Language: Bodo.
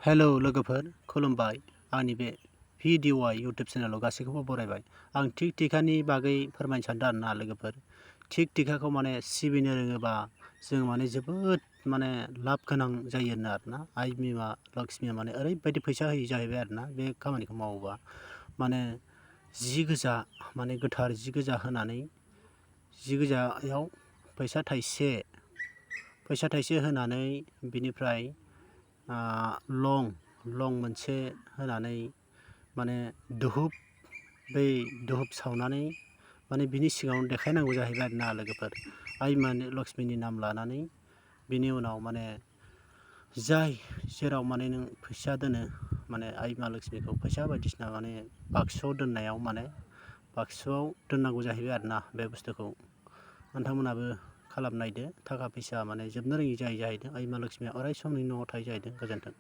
हेलौ लोगोफोर खुलुमबाय। आंनि बे भिडिअ'आ इउटुब चेनेलाव गासैखौबो बरायबाय। आं थिग थिखानि बागै फोरमायनो सानदों आरोना लोगोफोर। थिग थिखाखौ माने सिबिनो रोङोबा जों माने जोबोद माने लाब गोनां जायो आरोना। आइ बिमा लक्ष्मिया माने ओरैबायदि फैसा होयो जाहैबाय आरोना बे खामानिखौ मावोबा। माने जि गोजा माने गोथार जि गोजा होनानै जि गोजायाव फैसा थाइसे होनानै बिनिफ्राय लं मोनसे होनानै माने बै दुहुप सावनानै माने बिनि सिगाङाव देखायनांगौ जाहैबाय आरोना लोगोफोर। आइ माने लक्ष्मिनि नाम लानानै बिनि उनाव माने जेराव माने नों फैसा दोनो माने आइ बिमा लक्ष्मिखौ फैसा बायदिसिना माने बाक्सुआव दोननायाव माने बाक्सुआव दोननांगौ जाहैबाय आरोना बे बुस्थुखौ। नोंथांमोनाबो खालामनायदो थाखा फैसा माने जोबनो रोङि जाहैदों। आइ बिमा लक्ष्मिया अराय सम नोंनि न'आव थायो जाहैदों। गोजोन्थों।